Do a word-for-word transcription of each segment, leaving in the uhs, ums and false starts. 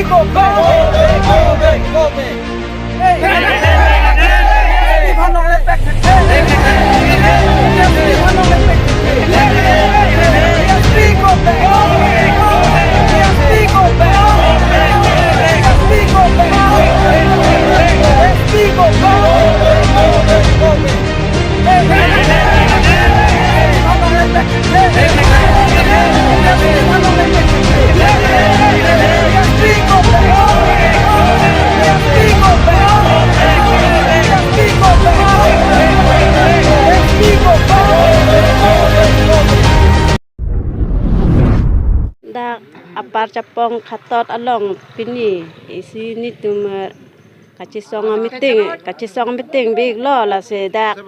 Go back! Go back! Go back! Go back! Dak Apar Chapong Khatot along pini isi netum, eh, kachesong a-meeting, kachesong a-meeting biklo, lasi dak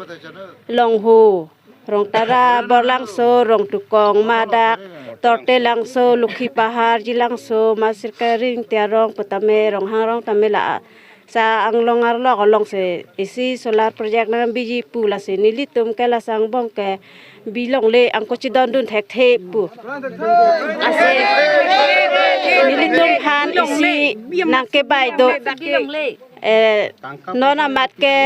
Longhu, Rongtara, Borlangso, Rongtukong, ma dak Tortelangso, Lukhipahar, Jilangso, ma Sirkaring, Tiarong putame, Ronghang rong tame la sa anglong arlok alongsi isi solar project nangbiji pu, lasi nelitum ke laso angbong ke bilongle, anke chedondun thekthe pu. Lasi nelitum aphan isi nangkebai do. Eh, non amat ke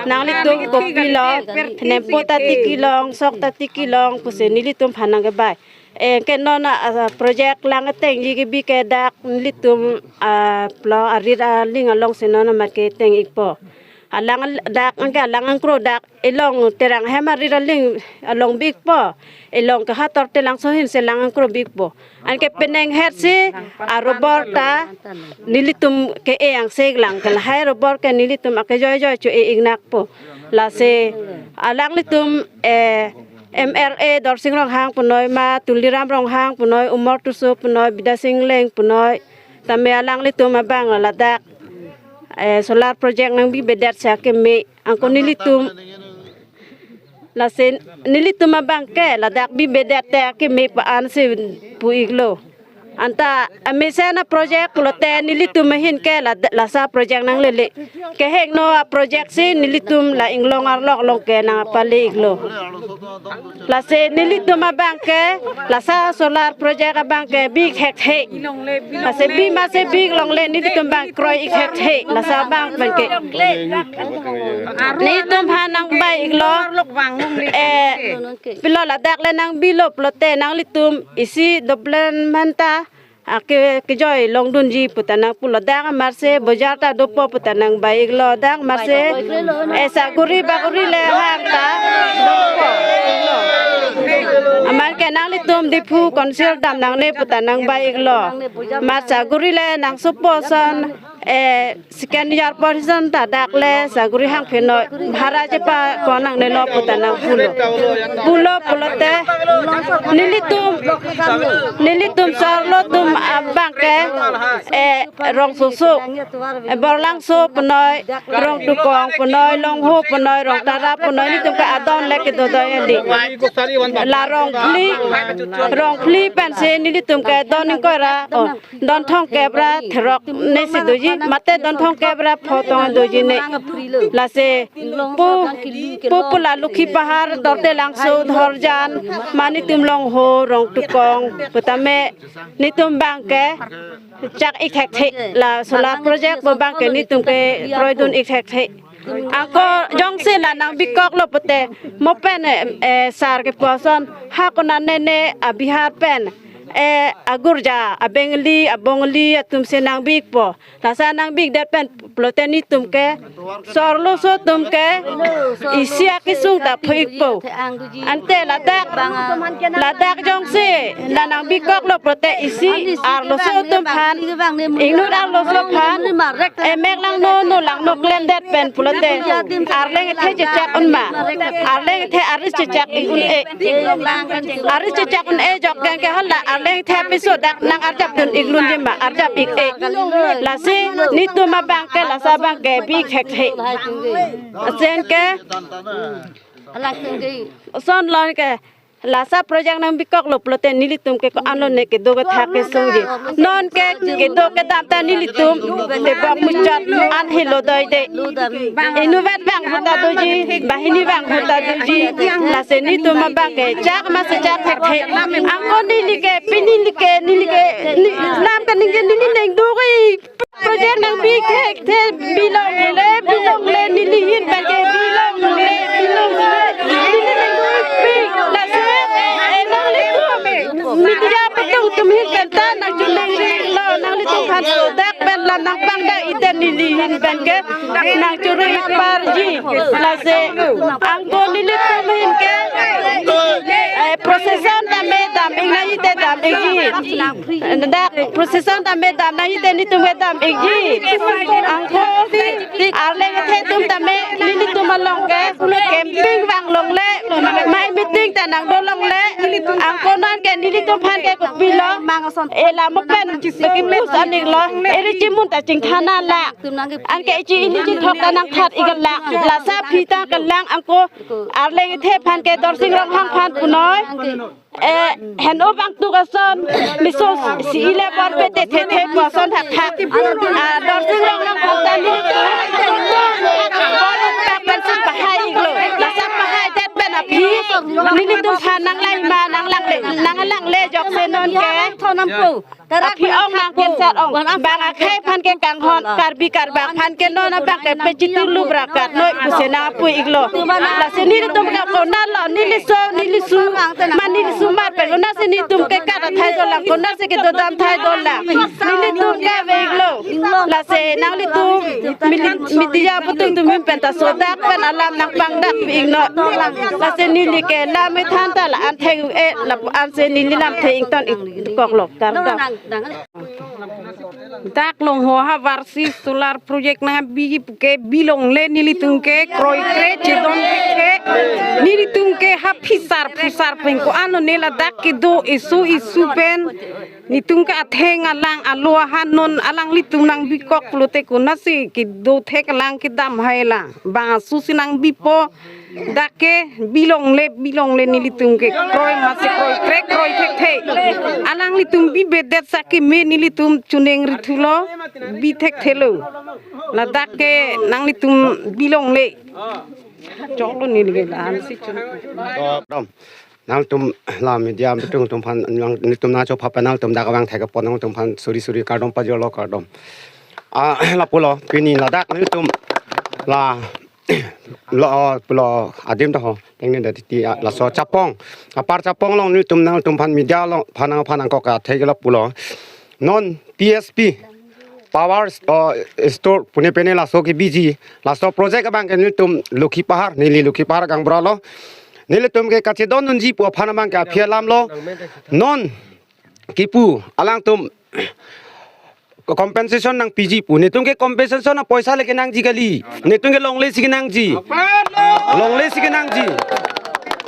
nanglitum kopilo, nempo ta tikilong, sok ta tikilong pusi nelitum aphan nangkebai. Eh, ke non a, a, project lang atengji kebi ke dak nelitum, ah, plo arit aling alongsi non amat keteng ikpo. Alang al-, dak anke alang angkro dak elong Terang hem arit aling along bikpo. Elong ke ha Tortelangso ahin si lang angkro bikpo. Anke penang hersi arobor ta nelitum ke-e angse lang, ke lahai robor ke nelitum akejoi joi cho-e iknakpo. Lasi alanglitum, eh, M L A Dorsing Ronghang punoi, ma Tuliram Ronghang punoi, Umor Tisso punoi, Bidya Sing Engleng punoi, tame alanglitum abang ladak, eh, solar project nangbibedet si akeme, anke nelitum, lasi nelitum abang ke ladak bibedet te akeme pa-an si pu iklo. Anta amesen a-project pulote nelitum ahin ke la, laso project nanglele. Kehingno a-project si nelitum la inglong arlok along ke nangpale iklo. Lasi nelitum abang ke laso solar project abang ke bi thekthe. Lasi bi masi bilongle nelitum abang kroi ik thekthe. Laso abang abang ke nelitum aphan nangbai iklo. Eh, pilo ladak le nangbilo pulote nanglitum isi development ta, ah, ke, kejoi longdunji puta nangpulo, dak amatsi bojar ta dopo puta nangbai iklo, dak amatsi, eh, saguri baguri le hang ta dopo. Amat ke nanglitum Diphu Council dam nangne puta nangbai iklo. Amat saguri le nangsopo ason, eh, second year portion ta dak le saguri hang phenoi bhara chepa-pon nangnelo puta nangpulo. Pulo pulote nelitum, nelitum sarlo atum abang ke, eh, Rongsoso, eh, Borlangso punoi, Rongtukong punoi, Longhu punoi, Rongtara punoi, nelitum ke adon le kedo do eli. La Rongphli, Rongphli pensi nelitum ke don ingkoi ra, oh, don thomkep ra therok ne si doji, mate don thomkep ra pho tong doji ne. Lasi pu, pu pu la Lukhipahar, Tortelangso, Dhorjan, ma nelitum Longhu, Rongtukong putame nelitum abang ke chak ik thekthe, la solar project pu abang ke nelitum ke kroidun ik thekthe. Anke jongsi la nangbikoklo pute, mo pen, eh, eh, sar kepu ason, ha konane ne a-Bihar pen, eh, agurja, a-Bengali, a-Bongali atumsi nangbikpo. Laso nangbikdet pen pulote nelitum ke, sarloso atum ke isi akesung ta phu ikpo. Ante ladak, ladak jongsi la nangbikoklo pulote isi arloso atum aphan, ingnut arloso aphan, emek langno, no langno klemdet pen pulote, arleng ethe chechak un ma, arleng ethe aris chechak ik un-e. Aris chechak un-e jok keng ke hala arleng ethe apiso dak nangarjapdun iklunji ma, arjap ik-e. Lasi nelitum abang ke laso abang ke bi thekthe. Asen ke, ason lon ke, Lasa project nangbikoklo pulote nelitum ke ko-an lone kedo kethak kesungji. Non ke kedo kedam ta nelitum tebok muchot an helo doide. Inutvet vang ahut ta doji, banghini vang ahut ta doji. Lasi netum abang ke chak masi chak thekthe. Anke neli ke, pini neli ke, neli ke, ni, lam kaningje neli neng do ke. Project nangbi thekthe, bilongle, bilongle, neli ahin pen ke bilongle, bilongle, neli neng do pik, lasi, eh, nanglitum media atum atum ahin pen ta nangchoningri lo, nanglitum aphan sodak pen lam nangpangdak ite neli ahin pen ke nangchoro-ik parji, lasi, anke nelitum ahin ke, eh, procession tame dam-ik nangji te dam-ikji. Dak procession tame dam nangji te netum ke dam-ikji. Anke arleng athe atum tame nelitum along ke camping vang longle, mai meeting ta nangdo longle. Anke non ke nelitum aphan ke kopilo, e lam pen ke pus anik lo, eri chimun ta chingthan nanglang. Anke ichi ili chithok ta nangthat-ik lang. Lasa aphi ta kelang anke arleng athe aphan ke Dorsing Ronghang aphan punoi. Eh, hen-o bang tuk ason, miso si ile bor pe te the the pu ason thakthak. Ah, Dorsing Ronghang aphan ta nelitum bor tak pen si pahai-iklo. Lasa pahaidet pen aphi nelitum aphan nanglai ma nanglangle, nanglangle ajoksi non ke. Aphi ong nang cancer ong. Bang akhei aphan ke kanghon, Karbi Karbak aphan ke non abang ke pechitur lubra kat noi pusi nangpu-iklo. Lasi netum ke konatlo, neliso, nelisu, ma nelisu mar pen konatsi netum ke kat athai dolang, konatsi kedo dam athai dolang. Nelitum ke ave-iklo. Lasi nanglitum mili-, media atum atum ahin pen ta sodak pen alam nangpangdak pi-iknon. Lasi neli ke lam ethan ta la-an thek-un-e, lapu-an si neli lamthe ington-ik koklo. Kardom. Dak Longho ahavar si solar project nangbi ke bilongle, nelitum ke kroikre chedon ke, nelitum ke ha phisar phusar pen ko-an lone ladak kedo isu isu pen netum ke atheng alang alo ahan non alanglitum nangbikok pulote konatsi kedo thek alang kedam hai lang. Bang asu si nangbipo. Dak ke bilongle, bilongle nelitum ke kroi masi kroikre, kroi thekthe. Alanglitum bibedet sa keme nelitum choningri thulo, bi thekthelo. Ladak ke nanglitum bilongle. Choklo neli ke la-an si chun. Kardom. Nangtum la media atum atum aphan nang, netum nangchopha pen nangtum dak vang thek apot nangtum aphan suri suri kardom pajirlo, kardom. Ah, lapulo pini ladak netum la lo, pulo adim ta ho. Tengne da titi, ah, laso chapong. Apar chapong along netum nangtum aphan media along aphan nangphan nangkok athe ke lapulo. Non P S P power, oh, store pune pene laso kebiji. Laso project abang ke netum Lokhi Pahar, neli Lokhi Pahar gaonbura lo. Nelitum ke kachedondunji pu aphan abang ke aphi alam lo. Non kipu alangtum compensation nangpiji pu. Netum ke compensation apoisa le kenangji kali. Netum ke longle si kenangji. Longle si kenangji.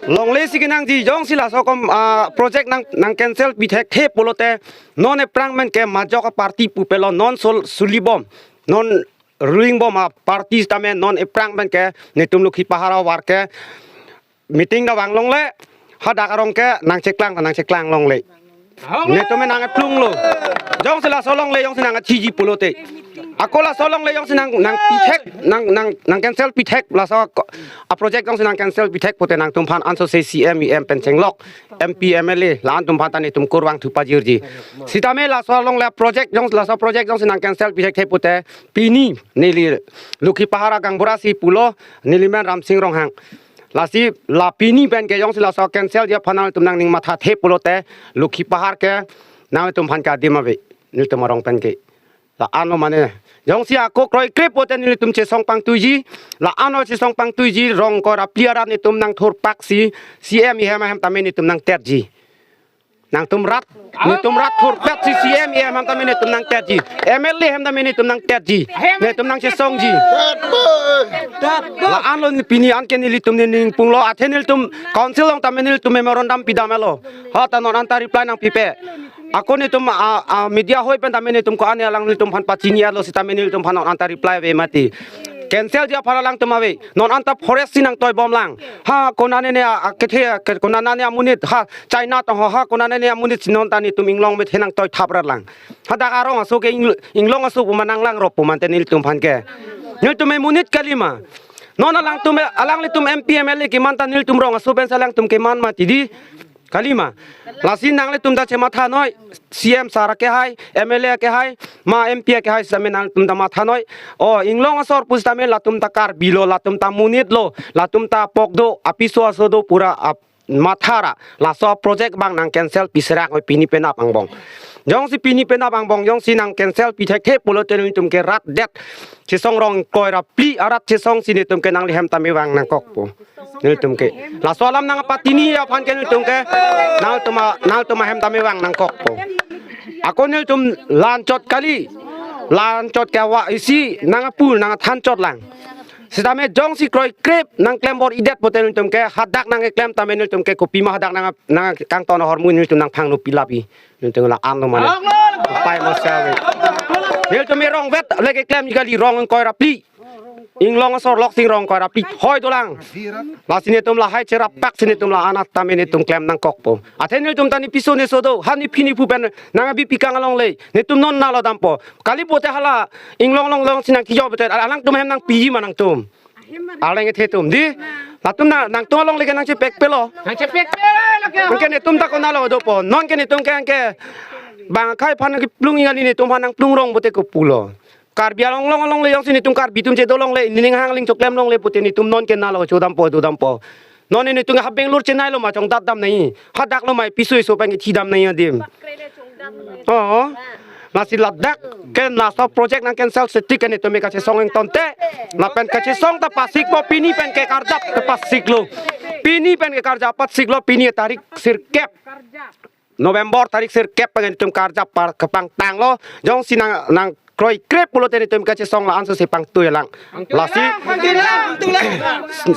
Longle si kenangji. Jongsi laso kom, ah, project nang, nang cancel pi thekthe pulote non aphrang pen ke majok aparty pu pelo, non sol sulibom, non ruling bom aparty tame non aphrang pen ke netum Lokhi Pahar ahavar ke meeting ta vang longle, hadak arong ke nangcheklang ta nangcheklang longle. Netum nang eplung lo. Jongsi laso longle jongsi nang achiji pulote. Ako laso longle jongsi nang, nang pi thek, nang, nang, nang cancel pi thek laso ko-, a project jongsi nang cancel pi thek pute nangtum aphan anso se C M E M pen chenglok, M P, M L A, la-an atum aphan ta netum kurvangthu pajirji. Sitame laso longle project jong, laso project jongsi nang cancel pi thekthe pute pini neli Lokhi Pahar gaonbura si pulo, neli men Ramsing Ronghang. Lasi la pini pen ke jongsi laso cancel ji aphan nangtum nangning mathathe pulote Lokhi Pahar ke nangtum aphan ke adim ave, netum arong pen ke. La-an lo mane. Jongsi ako kroikre pute netum chesong pangtuiji, la-an lo chesong pangtuiji, rong kor apli arat netum nangthurpaksi, C M E M ahem tame netum nangterji. Nangtum rat, netum rat thurpet si C M E M ahem tame netum nangterji. M L A ahem tame netum nangterji. Netum nangchesongji. La-an lo pini anke nelitum nening punglo, athe nelitum council along tame nelitum memorandum pidamlo. Ha ta non anta reply nangpipe. Ako netum a, a, media hoi pen tame netum ko-an alang netum aphan pachini alo sitame netum aphan non anta reply ave mati. Cancel ji aphan alangtum ave. Non anta forest si nangtoi bom lang. Ha konane ne a, a kethe, ke, konane ne amonit. Ha China tong ho, ha konane ne amonit si non ta netum inglong methe nangtoi thap rat lang. Hadak arong aso ke ing-, inglong aso pu ma nanglang rop pu mante nelitum aphan ke. Nelitum emonit kalima. Non alangtum, alanglitum M P M L A keman ta nelitum rong aso pen si alangtum keman mati di. Kalima. Lasi nanglitum ta chematha noi, C M sir akehai, M L A akehai, ma M P akehai sitame nangtum ta matha noi. O, inglong asor pusitame latum ta Karbi lo, latum ta monit lo, latum ta pok do, apiso aso do pura ap mathara. Laso project abang nang cancel pi serak oi pini penap angbong. Jongsi pini penap angbong, jongsi nang cancel pi thekthe pulote nelitum ke rat det. Chesong rong ingkoi ra phli arat chesong si netum ke nanglihem ta mevang nangkokpo. Nelitum ke. Laso alam nangpatini aphan ke nelitum ke. Nangtum a, nangtum ahem ta mevang nangkokpo. Ako nelitum la-anchot kali. La-anchot ke wa isi nangpu nangthanchot lang. Sitame jongsi kroikrip nangklem bor-idet pote nelitum ke hadak nangkeklem tame nelitum ke kopima hadak nang, nangkangton ahormu nelitum nangphangno pi lapi. Nelitum la-an lo mane. Pai mo sel. Nelitum rong vet le keklem kali rong ingkoi ra phli. Inglong asor loksing rong ingkoi ra phli hoi dolang. Lasi netum lahai cherap pak si netum la-an tame netum klem nangkokpo. Athe nelitum ta ne piso ne so do, ha ne phi ne phu pen nang abi pikang along le. Netum non nalo dampo. Kali pote hala inglong long long si nangkijok pote, alangtum hem nangpiji ma nangtum. Aleng ethe tum di. Latum na nangtum along le ke nangchepek pelo. Nangchepek pelo ke. Anke netum ta konalo dopo. Non ke netum ke anke bang akhai aphan keplung ingali netum aphan nangplung rong pote kopulo. Karbi Anglong along le jongsi netum Karbi atum chedo longle, nening hang ling choklem longle pote netum non ke nalo chodampo dodampo. Non netum ha Bangalore Chennai lo ma chongdat dam nai. Hadak lo ma piso iso pang thi dam nai adim. Oh. Lasi ladak ke laso project nang cancel setik ke netum ke kachesong ingtonte. Lapen kachesong ta pasikpo pini pen ke karjap ta pasiklo. Pini pen ke karjap pasiklo pini tarik sirkep. November tarik sirkep pen netum karjap par kepangtanglo. Jongsi nang, nang kroikrip pulote netum kachesong la-an so si pangtui lang. Lasi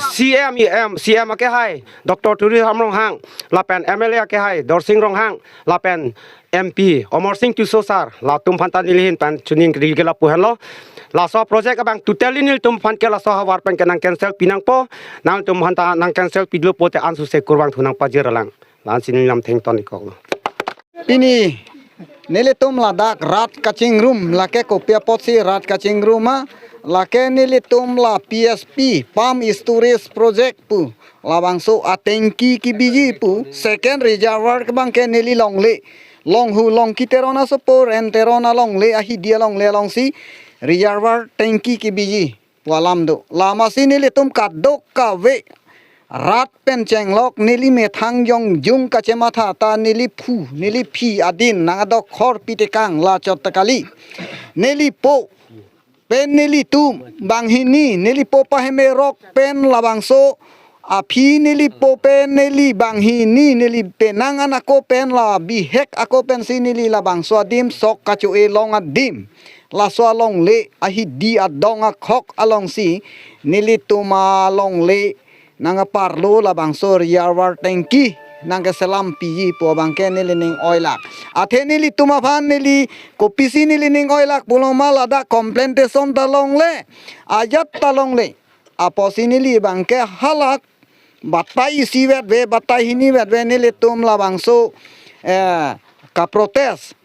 C M, E M, C M akehai, Doctor Tuliram Ronghang, lapen M L A akehai, Dorsing Ronghang, lapen M P, Amarsing Tisso sir, latum aphan ta nelihin pen choningri ke lapu henlo. Laso project abang totally nelitum aphan ke laso havar pen ke nang cancel pi nangpo, nangtum aphan ta nang cancel pilo pote ansose kurvangthu nangpajir lang. La-an si neli lam thengton ikoklo. Pini nelitum ladak rat kachingrum, lake kopi apotsi rat kachingrum ma, lake nelitum la P S P, Pump Storage Project pu, labangso atengki kebiji pu, second reservoir ke abang ke neli longle, Longhu Longki Teron asopo, Ren Teron alongle, ahidi alongle alongsi reservoir tengki kebiji pu alam do. Lamasi nelitum kadokave rat pen chenglok neli methang jongjung kachematha ta neli phu, neli phi adin nang adokhor pitekang la chot ta kali. Neli po pen nelitum banghini, neli po pahemerok pen labangso aphi neli po pen neli banghini, neli penang an ako pen la bihek ako pensi neli labangso adim sok kacho-e long adim. Laso alongle ahidi adong akhok alongsi nelitum alongle nang aparlo labangso reservoir tengki nang keselam piji pu abang ke neli ning oilak. Athe nelitum aphan neli kopisi neli ning oilak pulo ma ladak complaintation ta longle, ajat ta longle. Apotsi neli abang ke halak batai isi vetve, batai hini vetve nelitum labangso, eh, kaprotest.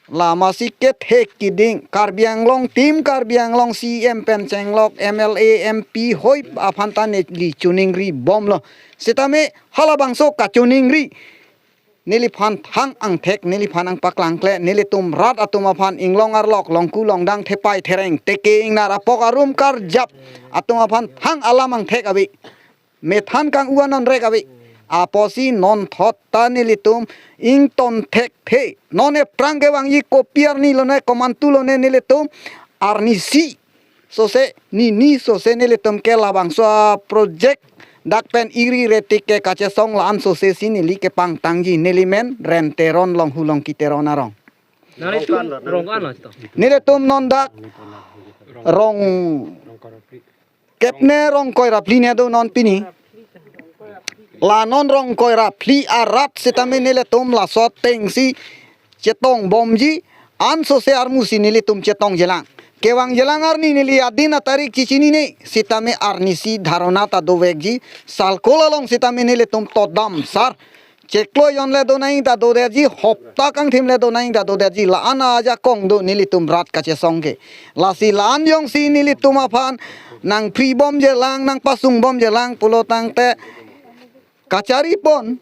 Lamasi kethek kiding Karbi Anglong, tim Karbi Anglong C M pen chenglok M L A M P hoi aphan ta neli choningri bomlo. Sitame halabangso kachoningri neliphan thang angthek, neliphan angpaklangkle, nelitum rat atum aphan inglong arlok, longku longdang thepai thereng, teke ingnar apok arum karjap atum aphan thang alam angthek ave. Methan kang-u anon rek ave. Apotsi non thot ta nelitum ington thekthe. Non ephrang kevangji kopi arni lone komantu lone nelitum arnisi sose nini sose nelitum ke labangso aproject dak pen iri retik ke kachesong la-an sose si neli kepangtangji, neli men Ren Teron Longhu Longki Teron arong. Nelitum rong ko-an lo to? Nelitum non dak rong kepne rong ingkoi ra phli ne do non pini. La non rong ingkoi ra phli arat sitame nelitum laso atengsi chetong bomji, ansose armu si nelitum chetongjelang. Kevangjilang arni neli adin atarik chechinine, sitame arnisi dharna ta dovekji, salkol along sitame nelitum totdam sar. Chiklo jonle do nangji ta dodetji, hopta kangthimle do nangji ta dodetji, la-an ajakong do nelitum rat kachesong ke. Lasi la-an jongsi nelitum aphan nangphribomjilang, nangpasungbomjilang pulo tangte kacharipon,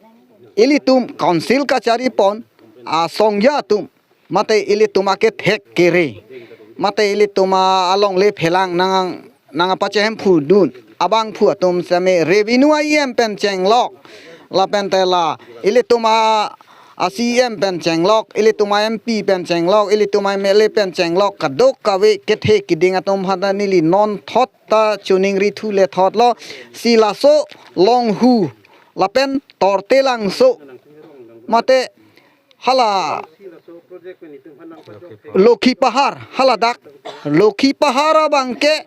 ilitum council kacharipon asongja atum, mate ilitum akethek kere, mate ilitum a-, alongle phelang nang, nangpachehemphu dun abangphu atum sitame revenue a-EM pen chenglok, lapente la ilitum a, a-CEM pen chenglok, ilitum a-MP pen chenglok, ilitum a-MLA pen chenglok, kadokave kethe kiding atum aphanta neli non thot ta choningri thu le thotlo, si laso Longhu lapen Tortelangso, mate hala Lokhi Pahar, haladak Lokhi Pahar abangke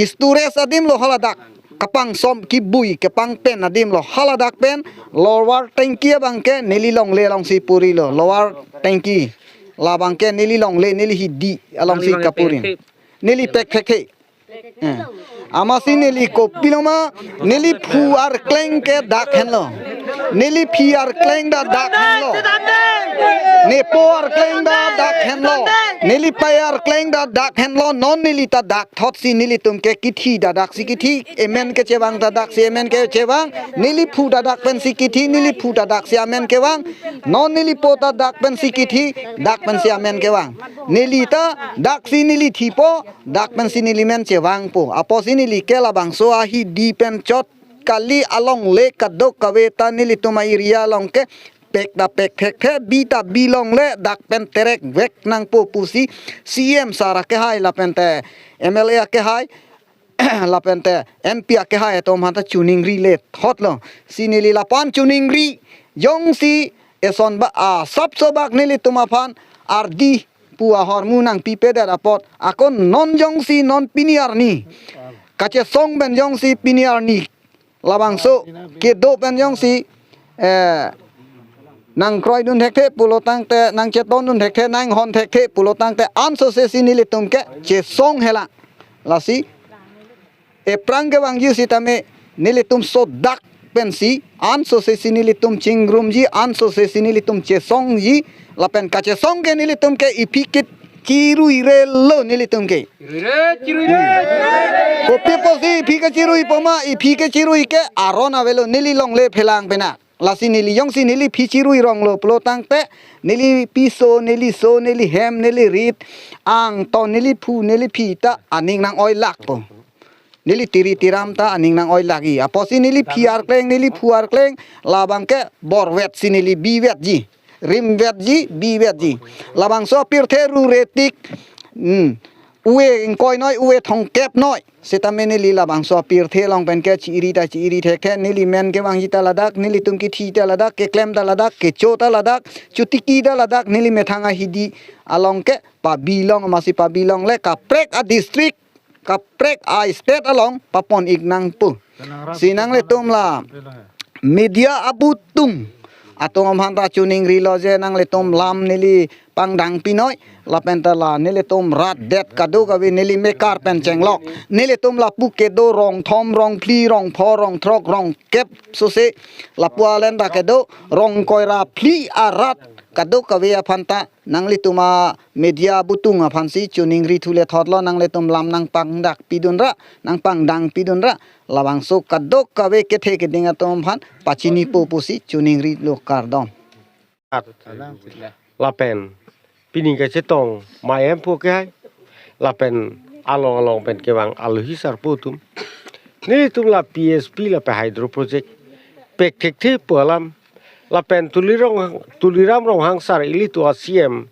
storage adim lo, haladak kapangsom kibui kapangpen adim lo, haladak pen Lower Tengki abangke neli longle alongsi purilo, Lower Tengki. Labangke neli longle, neli hidi alongsi kapuri. Neli pek thekthe. Eh. Amatsi neli kopiloma, neli phu arkleng ke dak henlo. Neli phi arkleng ta dak henlo. Nepo arkleng ta dak henlo. Neli pei arkleng ta dak henlo. Non neli ta dak thotsi nelitum ke kithi ta daksi kithi. Amen kechevang ta daksi amen kechevang. Neli phu ta dak pensi kithi, neli phu ta daksi amen kevang. Non neli po ta dak pensi kithi, dak pensi amen kevang. Neli ta daksi neli thipo, dak pensi neli men chevangpo. Apotsi neli ke labangso ahidi pen chot kali, alongle kadokave ta nelitum a-area along ke pek ta pek thekthe, bi ta bi longle, dak pen terek vek nangpo pusi CEM sir akehai lapente MLA akehai lapente MP akehai atum aphanta choningri le thotlo. Si neli lapu-an choningri jongsi eson ba asapso bak nelitum aphan ardi pu ahormu nangpipedet apot, ako non jongsi non pini arni kachesong pen jongsi pini arni labangso kedo pen jongsi, eh, nangkroidun thekthe pulo tangte, nangchetondun thekthe, nanghon thekthe pulo tangte, ansose si nelitum ke chesong hela. Lasi ephrang kevangji sitame nelitum sodak pensi ansose si nelitum chingrumji, ansose si nelitum chesongji, lapen kachesong ke nelitum ke iphi ke chiruirelo nelitum ke. Chiruire, chiruire. Kopi apotsi iphi ke chiruipo ma, iphi ke chirui ke aron avelo, neli longle phelang pena. Lasi neli jongsi neli phi chirui ronglo pulo tangte, neli piso, neli so, neli hem, neli rit, angton, neli phu, neli phi ta aning nang-oilakpo. Neli tiri tiram ta aning nang-oilakji. Apotsi neli phi arkleng, neli phu arkleng, labangke borvetsi neli bivetji. Rimvetji, bivetji. Labangso apirthe rure tik, hmm, uve ingkoi noi, uve thomkep noi. Sitame neli labangso apirthe along pen ke chiri ta chiri thekthe, neli men kevangji ta ladak, nelitum kithi ta ladak, keklem ta ladak, kecho ta ladak, chotiki ta ladak, neli methang ahidi along ke pabi long, amatsi pabi longle kaprek a-district, kaprek a-state along papon-ik nangpo. Si nanglitum la media abutung atum aphanta choningrilo je nanglitum lam neli pangdang pinoi, lapente la nelitum rat det kadokave neli mekar pen chenglok. Nelitum lapu kedo rong thom, rong phli, rong pho, rong throk, rong kep sose lapu alen ta kedo, rong ingkoi ra phli arat kadokave aphanta nanglitum a-media abutung aphansi choningri thu le thotlo, nanglitum lam nangpangdak pidunra, nangpangdang pidunra, labangso kadokave kethe kiding atum aphan pachinipo pusi choningrilo, kardom. Lapen pini kachetong mayem po ke hai, lapen along along pen kevang alohi sarpo atum, nelitum la P S P lapen hydro project pek thekthe pu alam, lapen Tulirong, Tuliram Ronghang sir ilitum a-CEM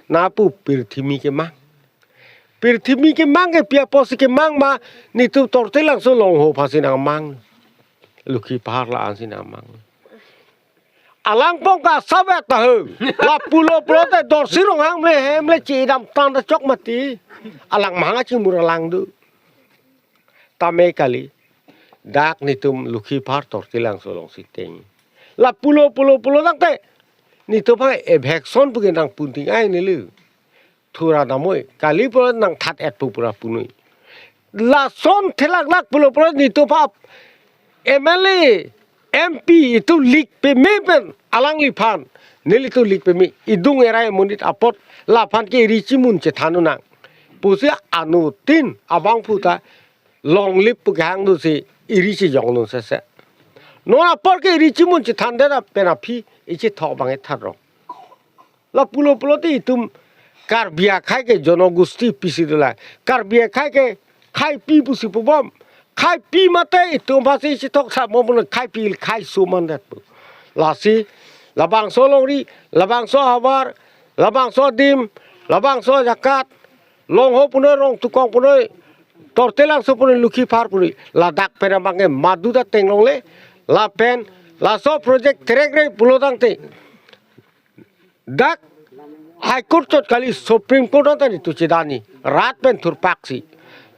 nangpu pirthimi kemang. Pirthimi kemang ke pi apotsi kemang ma, nelitum Tortelangso Longhu aphansi nangmang. Lokhi Pahar la-ansi nangmang. Alang pong ka savet ta ho. Lapulo pulote Dorsi Ronghang mle hem le chedam tang ta chok mati. Alang mahang achimur alang do. Tame kali. Dak nelitum Lokhi Pahar Tortelangso alongsi teng. Lapulo pulo pulo tangte, nelitum aphan eviction pu ke nangpun ting ai neli. thura damnoi. Kali pulo nangthat-et pu pura punoi. Lason thelaklak pulo pulo netum aphan M L A, M P itum lik peme pen alangliphan. Nelitum lik peme idung erai monit apot laphan ke iri chimun chethan nang pusi anuttin abangphu ta longlip pu kehang dunsi iri chejong dun sese. Non apor ke iri chimun chethan det pen aphi ichethok abang ethat rong. Lapulo pulote itum Karbi akhei ke jonogosti pisi dolang. Karbi akhei ke khaipi pusi pubom. Khaipi mate itum aphansi chethok samom pulo khaipi khaiso mandet pu. Lasi labangso alongri, labangso ahavar, labangso adim, labangso ajakat, Longho punoi, Rongtukong punoi, Tortilangso punoi, Lukhipar punoi, ladak pen abang ke madu ta tenglongle, lapen laso project therekre pulo tangte dak High Court chot kali Supreme Court anta netum chedani rat pen thurpaksi.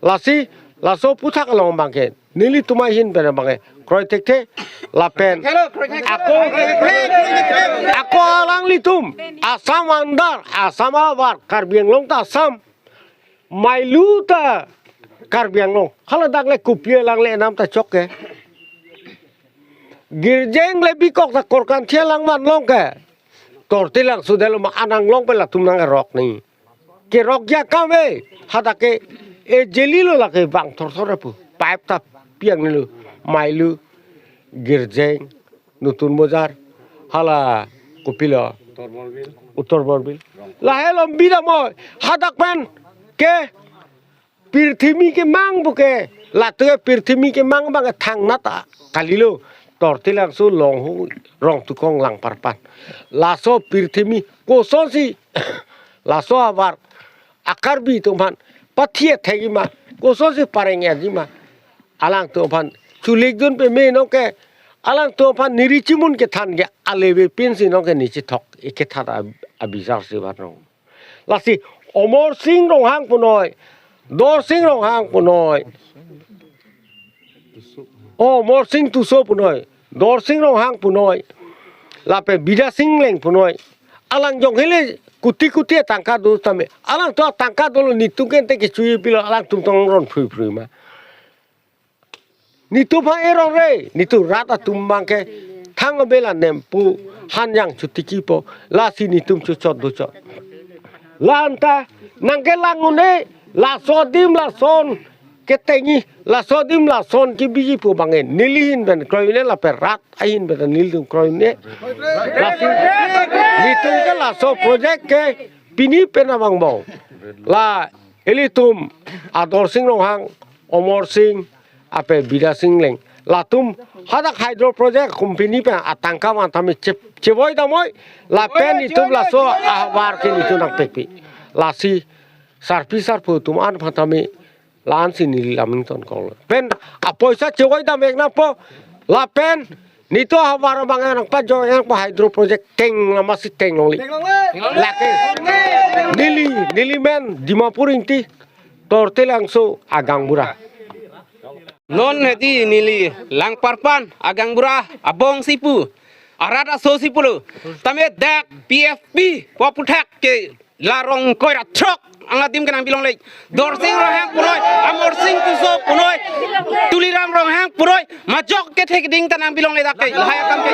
Lasi laso aphuthak along abang ke nelitum ahin pen abang ke kroi thekthe lapen ako, ako alanglitum Assam under, Assam ahavar, Karbi Anglong ta Assam, mailu ta Karbi Anglong. Hala dak le kopi alang le enam ta chok ke. Girjeng le bikok ta Korkanthi alang vanlong ke. Tortilangso detlo ma, anang long pen latum nang erok ni. Kerok ya kame, hadak ke ejeli lo lake bang thorthor pu. Pipe ta pi-ang nilo, mailu, Girjeng, Nutun Bazar, hala kopilo, Uttor Borbil. Lahelo bida mo, hadak pen ke pirthimi kemang pu ke, latum ke pirthimi kemang abang thangnat kalilo, Tortilangso, Longho, Rongtukong, Langparpan. Laso pirthimi kosonsi laso ahavar a-Karbi atum aphan pathe thekji ma, kosonsi pareng-etji ma, alangtum aphan chulik dun peme nong ke, alangtum aphan niri chimun kethan ke aleve pinsi nong ke ne chethok, ikethat ab-, abijar si van rong. Lasi Amarsing Ronghang punoi, Dorsing Ronghang punoi. O, Amarsing Tisso punoi, Dorsing Ronghang punoi, lapen Bidyasing Engleng punoi. Alang jong hele kuti kuti atangka do tame. Alangtum atangka dolo, netum ke ante kechoji pilo, alangtum tong ron phrui phrui ma. Netum aphan erong re, netum rat atum abang ke thang abela nempu, han yang chotiki po, lasi netum chochot dochot. La anta nangkelang un-e, laso adim lason ketengji, laso adim lason kebiji pu abang ke neli ahin pen kroi un-e lapen rat ahin pen nelitum kroi un-e. Lasi netum ke laso project ke pini pen abang bong. La ilitum Dorsing Ronghang, Amarsing, lapen Bidyasing Engleng, latum hadak hydro project company pen atangka vantame che-, chevoi damnoi, lapen netum laso ahavar ke netum nangpekpi. Lasi sarpi sarpo atum an vantame la-ansi neli laming tonkok. Pen apoisa chevoi dam-ik nangpo, lapen netum ahavar abang nangpajok nangpo, hydro project tenglo masi tenglongle. Lake neli, neli men Dimapur Ingti, Tortilangso agaonbura. Non hedi neli Langparpan agaonbura abong si pu, arat aso si pulo. Tame dak P F P pu aphuthak ke la rong koi ra throk ang adim ke nangpilongle. Dorsing Ronghang punoi, Amarsing Tisso punoi, Tuliram Ronghang punoi, majok kethe keding ta nangpilongle dak ke, lahai akam ke.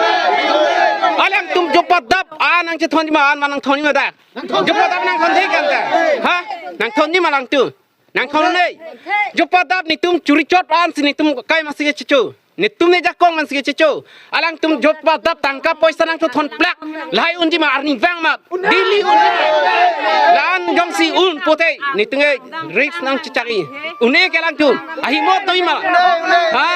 Alangtum jopdap an nangchethonji ma, an ma nangthonji ma dak. Jopdap nangthonji kan ta. Ha? Nangthonji ma alangtum. Nangthon un-e. Jopdap netum churi chot ansi netum kai masi kechecho. Netum ne jakong ansi kechecho. Alangtum jopdap tangka poisa nangthon plak. Lahai unji ma arnivang ma. Daily unji ma. La-an jongsi un pote netum ke risk nangchechari. Un-e ke alangtum. Ahimot doji ma. Ha?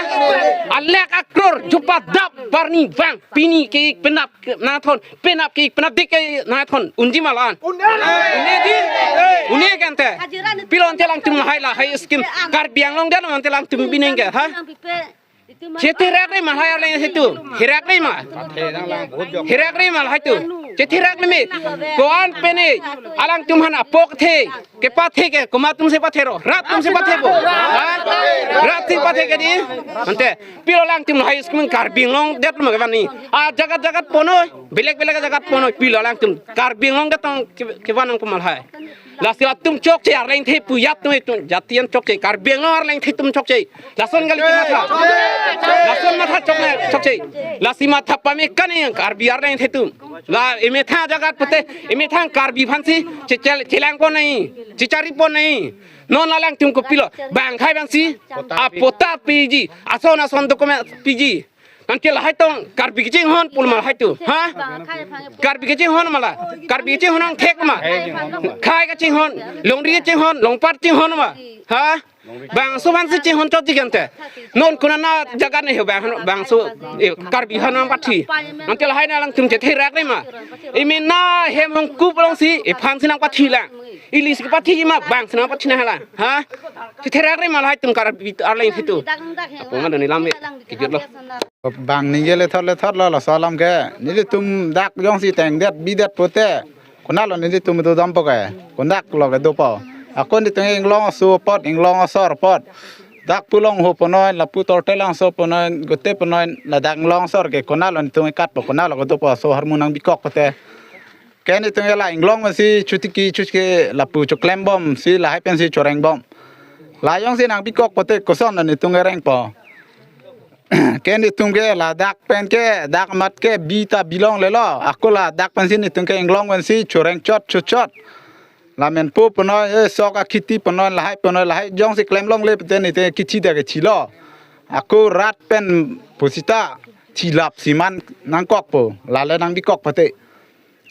Alakh akror jopdap arnivang. Pini ke-ik penap nangthon, penap ke-ik penap dik ke nangthon, unji ma la-an. Un-e di. Un-e kan te. Pilo ante alangtum lahai lahai scheme Karbi Anglong dan ante alangtum binong ke, ha? Chetherak re ma lahai arleng situ. Therak re ma. Therak re ma lahai tu. Chetherak re me. Ko-an pene alangtum aphan apok the. Kepathe ke, komat atum si pathero, rat atum si pathebo. Ha? Rat si pathe ke di. Ante, pilo alangtum lahai scheme Karbi Anglong det ma kevan ni. A jagat jagat ponoi, belek belek jagat ponoi, pilo alangtum Karbi Anglong det tong ke-, kevan nangpo ma lahai. Lasi latum chokche, arleng the pu ya tum, itum jatian chokche, Karbi Anglong arleng the atum chokche. Lason kali kematha. Lason matha chokche, chokche. Lasi matha pame kan e Karbi arleng the atum. La emethang jagat pute, emethang Karbi aphansi, che, che, chelangpon nai, chechari pon nai. Non alangtum kopilo, bang khai bangsi, apota piji, ason ason document piji. Anke lahai tong, Karbi kachinghon pu ma lahai atum, ha? Karbi kachinghon ma la, Karbi kachinghon angthek ma. Khai kachinghon, longri kachinghon, longpat chinghon ma, ha? Bangso aphansi chinghon chot jikan te. Non konat jagat ne ho bang, bangso, eh, Karbi aphan nangpathi. Anke lahai alangtum chetherak re ma. Emena hem hongkup alongsi, ephansi nangpathi lang. Ili si pathi ma, bangsi nangpathi nang hala. Ha? Chetherak re ma lahai atum Karbi arleng the atum. Apung adoni lam e, kejut lo. Bang ningje lethot lethot lo, laso alam ke. Nelitum dak jongsi tengdet bidet pute, konatlo nelitum itu dampo ke. Konatlo ke dopo. Ako nelitum inglong aso apot, inglong asor apot. Dak Pulongho punoi, lapu Tortelangso punoi, Gote punoi, ladak inglong asor ke konatlo nelitum ikatpo, konatlo ke dopo, aso ahormu nangbikok pute. Ke nelitum ke la inglong pensi chotiki chotiki lapu choklembomsi lahai pensi chorengbom. La jongsi nangbikok pute kosonlo nelitum kerengpo. Ke nelitum ke ladak pen ke, dak amat ke bi ta bilonglelo. Ako ladak pensi nelitum ke inglong pensi choreng chot chot chot. La menpo punoi, eh, sok akhiti punoi, lahai punoi, lahai jongsi klemlongle pute nelitum kithi ta kithilo. Ako rat pen pusita thilap siman nangkokpo. Lale nangbikok pute.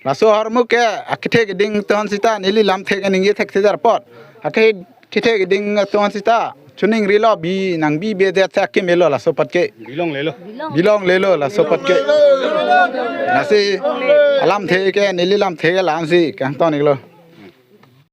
Laso ahormu ke akethe keding atum aphan sita neli lamthe ke ningje thekthe apot. Akethe keding atum aphan sita choningrilo, bi nangbibedet si akemelo laso apot ke. Bilonglelo. Bilonglelo laso apot ke. Lasi alamthe ke, neli lamthe ke la-ansi kangton-iklo.